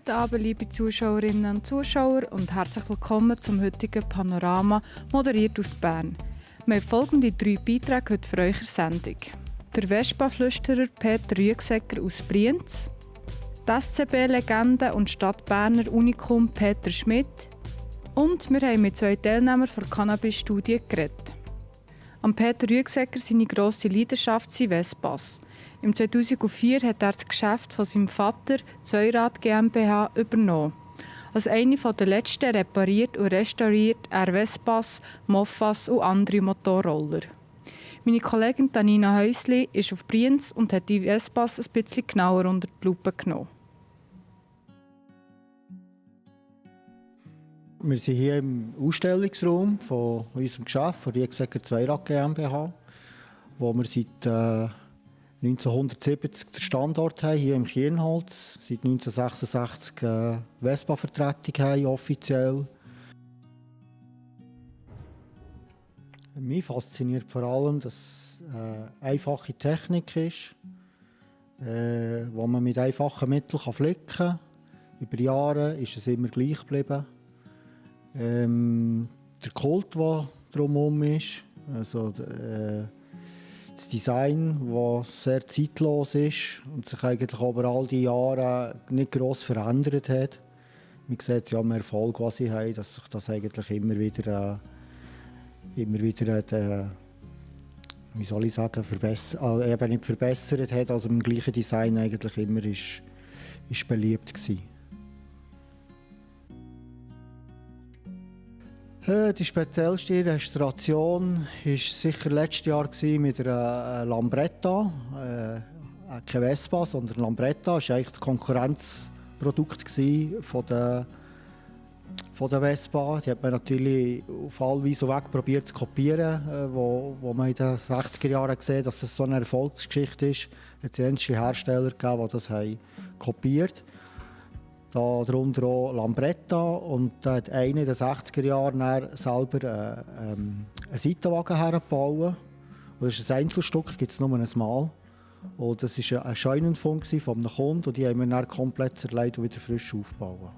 Guten Abend, liebe Zuschauerinnen und Zuschauer, und herzlich willkommen zum heutigen Panorama, moderiert aus Bern. Wir haben folgende 3 Beiträge heute für eure Sendung. Der Vespa-Flüsterer Peter Rüegsegger aus Brienz, die SCB-Legende und Stadtberner Unikum Peter Schmidt und wir haben mit 2 Teilnehmern der Cannabis-Studie geredet. Am Peter Rüegsegger seine grosse Leidenschaft sind Vespas. Im 2004 hat er das Geschäft von seinem Vater, Zweirad GmbH, übernommen. Als eine der letzten repariert und restauriert er Vespas, Moffas und andere Motorroller. Meine Kollegin Tanina Häusli ist auf Brienz und hat die Vespas ein bisschen genauer unter die Lupe genommen. Wir sind hier im Ausstellungsraum von unserem Geschäft, von Rüegsegger Zweirad GmbH, wo wir seit 1970 den Standort haben, hier im Kienholz. Seit 1966 Vespa-Vertretung haben, offiziell. Mich fasziniert vor allem, dass es einfache Technik ist, wo man mit einfachen Mitteln flicken kann. Über Jahre ist es immer gleich geblieben. Der Kult, der drumherum ist, also das Design, das sehr zeitlos ist und sich eigentlich über all die Jahre nicht gross verändert hat. Man sieht ja am Erfolg, was sie haben, dass sich das eigentlich immer wieder wie soll ich sagen, eben nicht verbessert hat, also im gleichen Design eigentlich immer ist beliebt gewesen. Die speziellste Restauration war sicher letztes Jahr mit einer Lambretta. Keine Vespa, sondern Lambretta. Das war eigentlich das Konkurrenzprodukt von der Vespa. Die hat man natürlich auf alle Weise weg probiert zu kopieren. Wo man in den 60er Jahren gesehen, dass das so eine Erfolgsgeschichte ist. Es hat einige Hersteller gegeben, die das kopiert haben. Darunter auch Lambretta, und da hat einer in den 60er Jahren selber einen Seitenwagen hergebaut. Das ist ein Einzelstück, gibt es nur einmal. Und das war ein Scheunenfund von einem Kunden, und die haben wir dann komplett zerlegt und wieder frisch aufgebaut.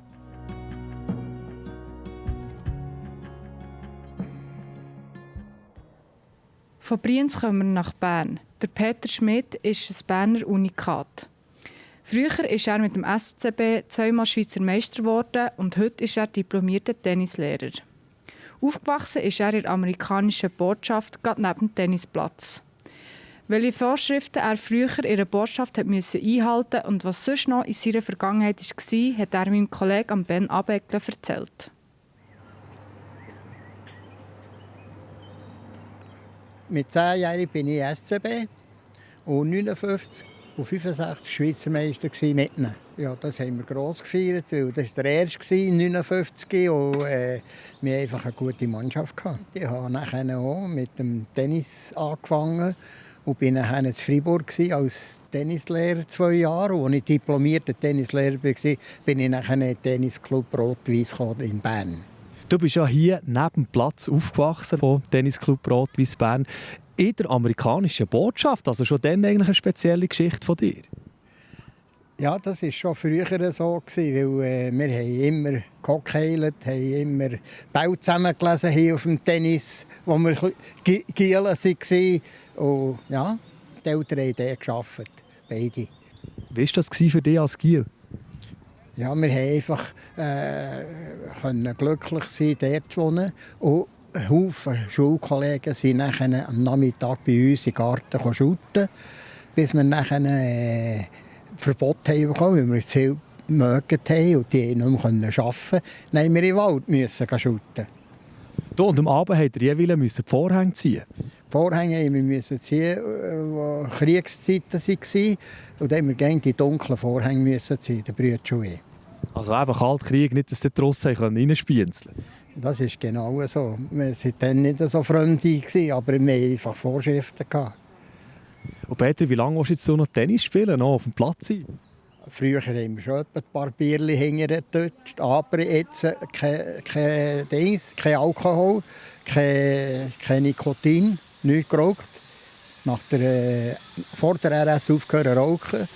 Von Brienz kommen wir nach Bern. Der Peter Schmidt ist ein Berner Unikat. Früher ist er mit dem SCB 2-mal Schweizer Meister geworden und heute ist er diplomierter Tennislehrer. Aufgewachsen ist er in der amerikanischen Botschaft, gerade neben dem Tennisplatz. Welche Vorschriften er früher in der Botschaft einhalten musste und was sonst noch in seiner Vergangenheit war, hat er meinem Kollegen Ben Abeckle erzählt. Mit 10 Jahren bin ich SCB und 59 und 65 Schweizer Meister mit ihnen. Ja, das haben wir gross gefeiert, weil das war der erste in 59 und wir hatten einfach eine gute Mannschaft gehabt. Ich habe nachher auch mit dem Tennis angefangen und bin nachher in Freiburg als Tennislehrer 2 Jahre. Und als ich diplomierter Tennislehrer war, bin ich nachher in den Tennisclub Rot-Weiss in Bern. Du bist ja hier neben dem Platz aufgewachsen vom Tennisclub Rot-Weiss Bern. In der amerikanischen Botschaft, also schon dann eigentlich eine spezielle Geschichte von dir? Ja, das war schon früher so, weil wir haben immer gehockeylert, haben immer Bälle zusammengelesen hier auf dem Tennis, wo wir Gielen waren. Und ja, die Eltern haben dort gearbeitet, beide. Wie war das für dich als Giel? Ja, wir haben einfach glücklich sein, dort zu wohnen. Und Haufen Schulkollegen sind nachher am Nachmittag bei uns im Garten shooten, bis wir nachher Verbot haben bekommen, weil wir zu viel gemögt haben und die nicht mehr arbeiten konnten. Dann mussten wir im Wald shooten. Du, und am Abend musst ihr jeweils die Vorhänge ziehen? Die Vorhänge mussten wir ziehen, als Kriegszeiten waren. Und dann mussten wir gerne die dunklen Vorhänge ziehen, der Brüder schon. Also eben Kaltkrieg, nicht, dass die Russen reinspienzeln können. Das ist genau so. Wir waren dann nicht so Freunde, aber wir hatten einfach Vorschriften. Und Peter, wie lange willst du noch Tennis spielen, noch auf dem Platz sein? Früher haben wir schon ein paar Bierchen hingetutscht, aber jetzt kein Alkohol, kein Nikotin, nichts geraucht. Vor der RS aufgehört rauchen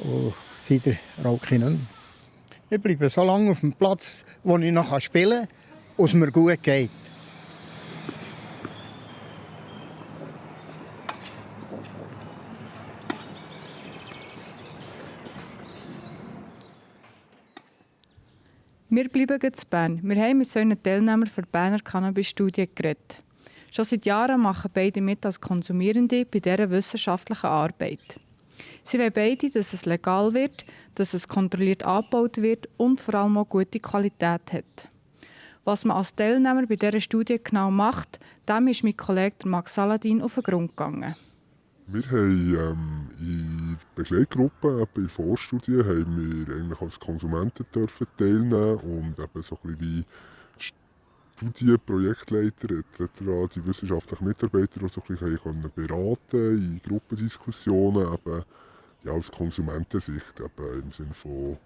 und seitdem rauche ich nicht mehr. Ich bleibe so lange auf dem Platz, wo ich noch spielen kann, und es mir gut geht. Wir bleiben in Bern. Wir haben mit so einem Teilnehmer für die Berner Cannabis-Studie geredet. Schon seit Jahren machen beide mit als Konsumierende bei dieser wissenschaftlichen Arbeit. Sie wollen beide, dass es legal wird, dass es kontrolliert angebaut wird und vor allem auch gute Qualität hat. Was man als Teilnehmer bei dieser Studie genau macht, dem ist mein Kollege Max Saladin auf den Grund gegangen. Wir haben in der Begleitgruppe, in der Vorstudie, haben wir eigentlich als Konsumenten teilnehmen und eben so ein bisschen wie Studien, Projektleiter etc., die wissenschaftlichen Mitarbeiter, die so ein bisschen beraten in Gruppendiskussionen, eben, ja, aus Konsumentensicht, eben im Sinne von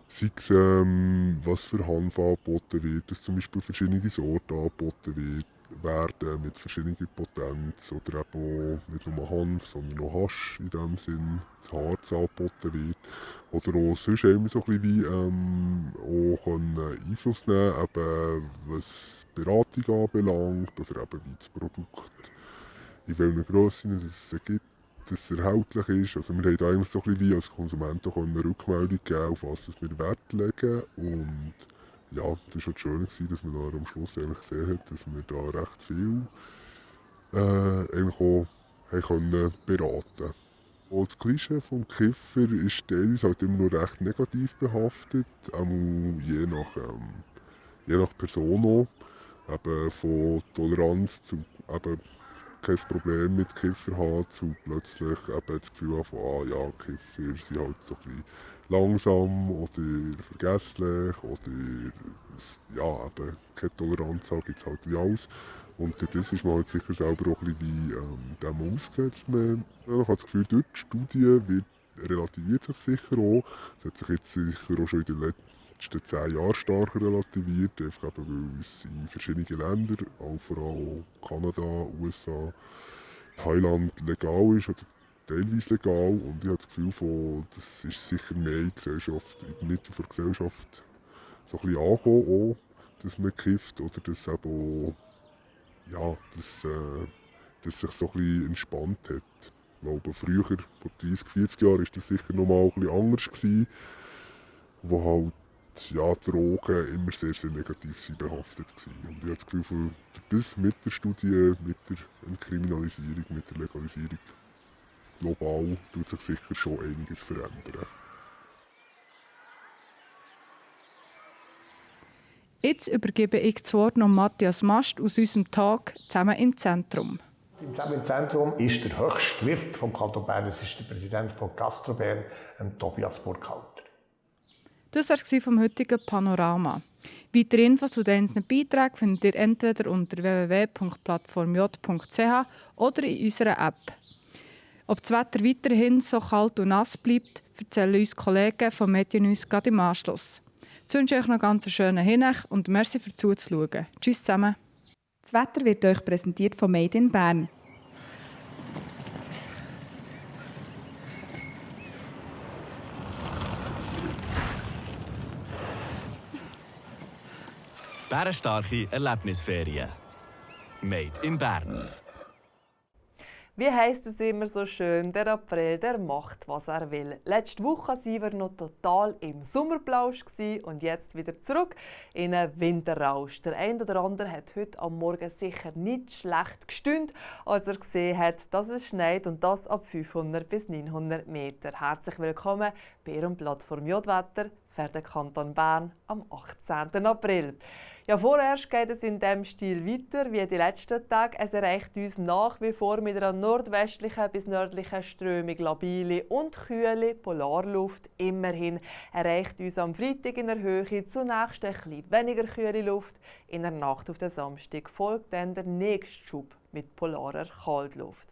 sei es, was für Hanf angeboten wird, dass zum Beispiel verschiedene Sorten angeboten werden mit verschiedener Potenz oder eben auch nicht nur Hanf, sondern auch Hasch in dem Sinn, das Harz angeboten wird. Oder auch sonst immer so ein bisschen wie auch Einfluss nehmen, eben, was Beratung anbelangt oder eben wie das Produkt, in welchen Grössen es gibt, dass es erhältlich ist. Also wir haben da eigentlich so ein bisschen wie als Konsumenten eine Rückmeldung geben, auf was wir Wert legen. Und ja, das war schön, dass man da am Schluss eigentlich gesehen hat, dass wir da recht viel eigentlich auch haben beraten. Und das Klischee vom Kiffer ist teilweise halt immer noch recht negativ behaftet, je nach Person auch. Eben von Toleranz zu eben kein Problem mit Kiffer haben, zu plötzlich eben das Gefühl haben, ja, Kiffer sind halt so ein bisschen langsam oder vergesslich oder ja, eben keine Toleranz haben, gibt es halt wie alles. Und das ist man halt sicher selber auch ein bisschen wie dem ausgesetzt. Ich habe das Gefühl, durch die Studie relativiert sich sicher auch. Es hat sich jetzt sicher auch schon in den letzten 10 Jahren stark relativiert, einfach eben, weil es in verschiedenen Ländern, auch vor allem Kanada, USA, Thailand legal ist oder teilweise legal. Und ich habe das Gefühl, das ist sicher mehr in der Gesellschaft, in der Mitte der Gesellschaft so ein bisschen angekommen, auch, dass man kifft oder dass eben auch, ja, dass sich so ein bisschen entspannt hat. Ich glaube, früher, vor 30, 40 Jahren, war das sicher noch mal ein bisschen anders gewesen, wo halt ja, Drogen immer sehr, sehr negativ behaftet waren. Und ich habe das Gefühl, bis mit der Studie, mit der Entkriminalisierung, mit der Legalisierung global tut sich sicher schon einiges verändern. Jetzt übergebe ich das Wort noch Matthias Mast aus unserem Talk «Zusammen im Zentrum». Zusammen im Zentrum ist der höchste Wirt vom Kanton Bern, das ist der Präsident von GastroBern, Tobias Burkhalter. Das war es vom heutigen Panorama. Weitere Infos zu diesen Beiträgen findet ihr entweder unter www.plattformj.ch oder in unserer App. Ob das Wetter weiterhin so kalt und nass bleibt, erzählen uns Kollegen von Mediennews gerade im Anschluss. Ich wünsche euch noch einen ganz schönen Hinweis und merci fürs Zuzuschauen. Tschüss zusammen. Das Wetter wird euch präsentiert von Made in Bern. Bärenstarke Erlebnisferien. Made in Bern. Wie heisst es immer so schön, der April, der macht, was er will. Letzte Woche waren wir noch total im Sommerplausch und jetzt wieder zurück in einen Winterrausch. Der ein oder andere hat heute am Morgen sicher nicht schlecht gestöhnt, als er gesehen hat, dass es schneit und das ab 500 bis 900 Meter. Herzlich willkommen bei Ihrem Plattform J-Wetter für den Kanton Bern am 18. April. Ja, vorerst geht es in diesem Stil weiter wie die letzten Tage. Es erreicht uns nach wie vor mit einer nordwestlichen bis nördlichen Strömung labile und kühle Polarluft. Immerhin erreicht uns am Freitag in der Höhe zunächst ein bisschen weniger kühle Luft. In der Nacht auf den Samstag folgt dann der nächste Schub mit polarer Kaltluft.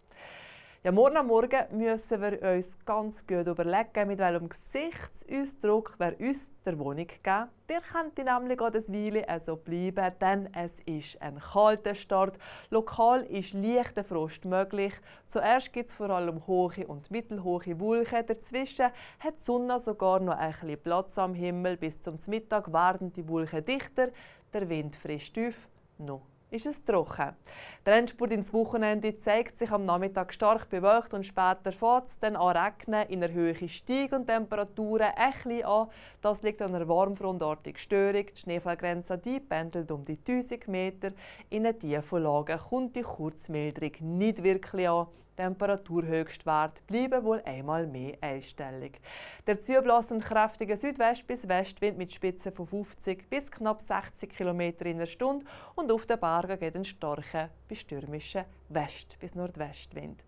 Ja, morgen am Morgen müssen wir uns ganz gut überlegen, mit welchem Gesichtsausdruck wir uns der Wohnung geben. Der könnte nämlich auch eine Weile so bleiben, denn es ist ein kalter Start. Lokal ist leichter Frost möglich. Zuerst gibt es vor allem hohe und mittelhohe Wolken. Dazwischen hat die Sonne sogar noch ein bisschen Platz am Himmel. Bis zum Mittag werden die Wolken dichter, der Wind frisch tief. Noch ist es trocken. Der Endspurt ins Wochenende zeigt sich am Nachmittag stark bewölkt und später fängt es dann an regnen. In der Höhe steigen die Temperaturen ein bisschen an. Das liegt an einer warmfrontartigen Störung. Die Schneefallgrenze die pendelt um die 1000 Meter. In den tiefen Lagen kommt die Kurzmilderung nicht wirklich an. Temperaturhöchstwerte bleiben wohl einmal mehr einstellig. Der zublassende kräftige Südwest- bis Westwind mit Spitzen von 50 bis knapp 60 km in der Stunde und auf den Bergen geht ein starker bis stürmischer West- bis Nordwestwind.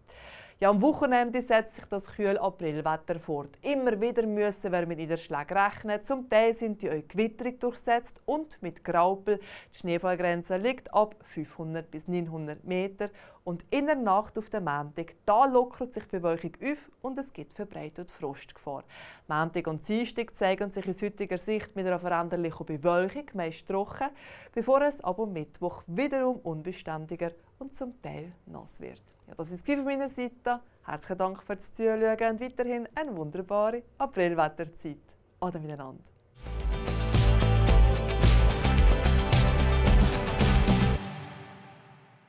Ja, am Wochenende setzt sich das kühle Aprilwetter fort. Immer wieder müssen wir mit Niederschlägen rechnen. Zum Teil sind die auch gewitterig durchsetzt und mit Graupel. Die Schneefallgrenze liegt ab 500 bis 900 Meter. Und in der Nacht auf den Montag, da lockert sich die Bewölkung auf und es gibt verbreitet Frostgefahr. Montag und Dienstag zeigen sich aus heutiger Sicht mit einer veränderlichen Bewölkung, meist trocken, bevor es ab Mittwoch wiederum unbeständiger und zum Teil nass wird. Ja, das war es von meiner Seite. Herzlichen Dank fürs Zuschauen und weiterhin eine wunderbare Aprilwetterzeit. Ade miteinander.